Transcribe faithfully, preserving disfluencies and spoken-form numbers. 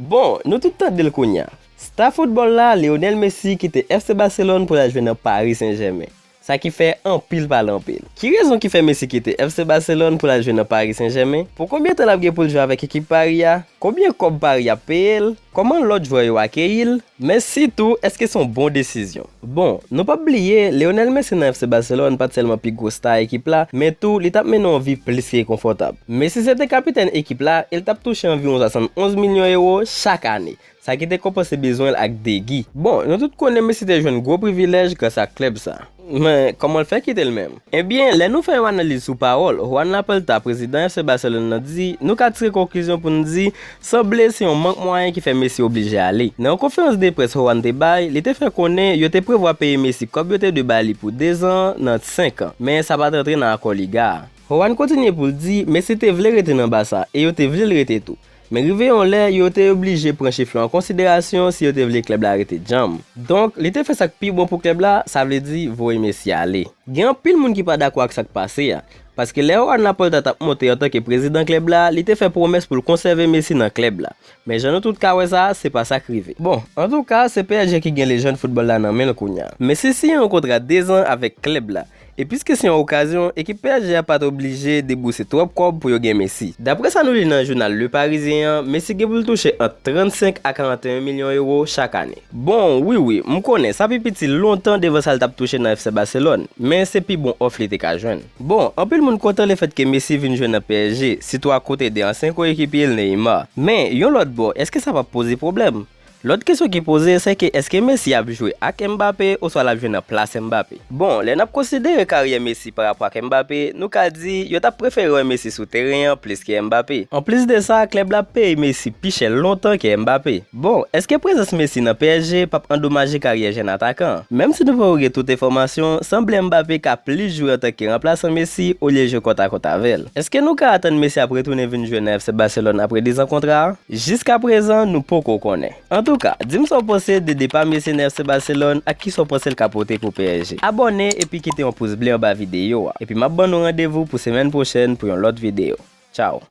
Bon, nou tout tande l kounye a. Sta foutbòl la, Lionel Messi kite F C Barcelone pou l al jwe nan Paris Saint-Germain. Sa ki fè anpil pale anpil. Ki rezon ki fè Messi kite F C Barcelone pou l al jwe nan Paris Saint-Germain? Pou konbyen tan l ap gen pou l jwe avèk ekip Paris a? Konbyen kòb Paris ap peye l? Kòman lòt jwè yo akeyi l? Men sitou, èske se yon bon desizyon? Bon, nou p ap bliye, Lionel Messi nan F C Barcelone pa t sèlman pi gwo sta ekip la, men tou, li t ap mennen yon vi plis ke konfòtab. Messi se te kapitèn ekip la e l t ap touche anviwon swasannonz milyon ewo chak ane, sa ki te konpanse bezwen l ak degi. Bon, nou tout konnen Messi te jwenn gwo privilèj gras ak klèb sa. Men, kòman l fè kite l menm? Ebyen, lè nou fè yon analiz sou pawòl Juan Laporta, prezidan F C Barcelone nan, di, nou ka tire konklizyon pou n di, sanble se yon mank mwayen ki fè Messi oblije ale. Nan yon konferans de près Juan te bay, li te fè konnen yo te prevwa peye Messi kòb yo te dwe ba li pou dezan nan senk an, men sa pa t rantre nan akò Liga a. Juan kontinye pou l di, Messi te vle rete nan Barça e yo te vle l rete tou. Men rive yon lè, yo te oblije pran chif la an konsiderasyon si yo te vle klèb la rete djanm. Donk, li te fè sa k pi bon pou klèb la, sa vle di voye Messi ale. Gen anpil moun ki pa dakò ak sa k pase a, paske lè Juan Laporta t ap monte antanke prezidan klèb la, li te fè pwomès pou l konsève Messi nan klèb la. Men jan nou tout ka wè sa, se pa sa k rive. Bon, antouka, se P S G ki gen lejand foutbòl la nan men l kounye a. Messi siyen yon kontra dezan avèk klèb la. E piske se yon okazyon, ekip P S G a pa t oblije debouse twòp kòb pou yo gen Messi. Daprè sa nou li nan jounal Le Parisien an, Messi gen pou l touche ant trannsenk a karanteyen milyon ewo chak ane. Bon, wi, wi, m konnen sa pi piti lontan devan sa l t ap touche nan F C Barcelone, men se pi bon òf li te ka jwenn. Bon, anpil moun kontan lefètke Messi vin jwe nan P S G, sitou akote de ansyen koyekipye l Neymar. Men, yon lòt bò, èske sa p ap poze pwoblèm? Lòt kesyon ki poze, se ke èske Messi ap jwe ak Mbappé oswa l ap jwe nan plas Mbappé? Bon, lè n ap konsidere karyè Messi parapò ak Mbappé, nou ka di yo t ap prefere wè Messi sou teren an plis ke Mbappé. Anplis de sa, klèb la ap peye Messi pi chè lontan ke Mbappé. Bon, èske prezans Messi nan P S G p ap andomaje karyè jèn atakan an? Menm si nou poko gen tout enfòmasyon, sanble Mbappé ka plis jwe antanke ranplasan Messi olye jwe kòtakòt avè l. Èske nou ka atann Messi ap retounen vin jwe nan F C Barcelone apre dezan kontra a? Jiskaprezan, nou poko konnen. Antouka, di m sa w panse de depa Messi nan F C Barcelone ak kisa w panse l ka pote pou P S G. Abòne epi kite yon pous ble anba videyo a. Epi m ap ban nou randevou pou semèn pwochèn pou yon lòt videyo. Tchaw!